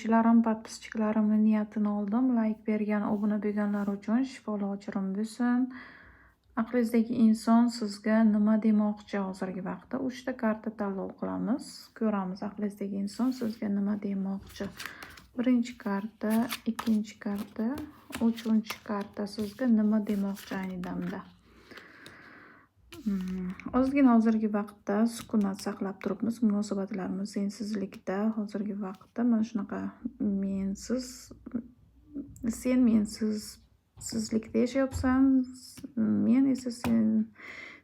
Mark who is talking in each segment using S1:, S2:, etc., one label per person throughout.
S1: Kuzatuvchilarim, подписчик larimni niyatini oldim. Layk bergan, obuna bo'lganlar uchun shifoli ochirim bo'lsin. Aqlingizdagi inson sizga nima demoqchi hozirgi vaqtda? Uchta karta tanlov qilamiz. Ko'ramiz, aqlingizdagi inson sizga nima demoqchi. Birinchi karta, ikkinchi karta, uchinchi karta sizga nima demoqchi ayni damda? Ozgina hozirgi vaqtda sukunat saqlab turibmiz. Munosabatlarimiz sensizlikda hozirgi vaqtda mana shunaqa mensiz, sen mensiz sizlikda yashayapsan, men esa sen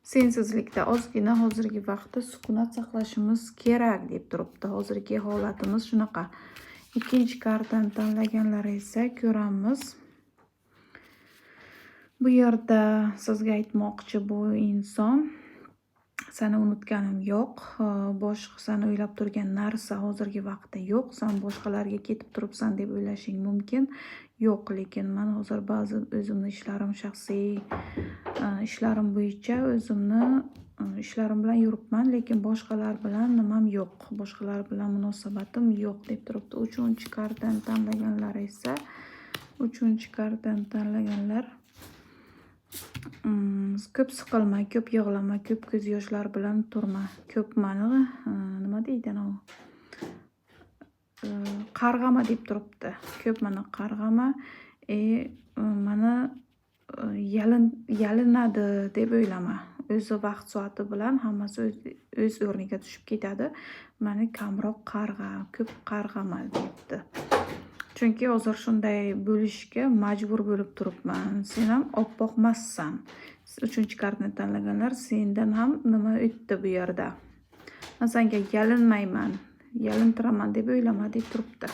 S1: sensizlikda. Ozgina hozirgi vaqtda sukunat saqlashimiz kerak deb turibdi. Hozirgi holatimiz shunaqa. Ikkinchi kartani tanlaganlar esa ko'ramiz. Bu yerda sizga aytmoqchi bu inson: "Seni unutganim yo'q, boshqa seni o'ylab turgan narsa hozirgi vaqtda yo'q. San boshqalarga ketib turibsan deb o'ylashing mumkin. Yo'q, lekin man hozir ba'zi o'zimni ishlarim, shaxsiy ishlarim bo'yicha o'zimni ishlarim bilan yuribman, lekin boshqalar bilan nimam yo'q, boshqalar bilan munosabatim yo'q", deb turibdi. Uchinchi kartani tanlaganlar esa, uchinchi kartani tanlaganlar, ko'p siqilma, ko'p yig'lama, ko'p ko'z yoshlar bilan turma. Ko'p mani nima deydi anavi? Qarg'ama deb turibdi. Ko'p mani qarg'ama, mani yalinadi deb o'ylama. O'zi vaqt soati bilan hammasi o'z o'rniga tushib ketadi. Mani kamroq qarg'a, ko'p qarg'ama debdi. Chunki hozir shunday bo'lishga majbur bo'lib turibman. Sen ham oppoqmassan. Uchinchi kartani tanlaganlar, sendan ham nima o'tdi bu yerda. Man senga yalinmayman, yalintiraman deb o'ylama deb turibdi.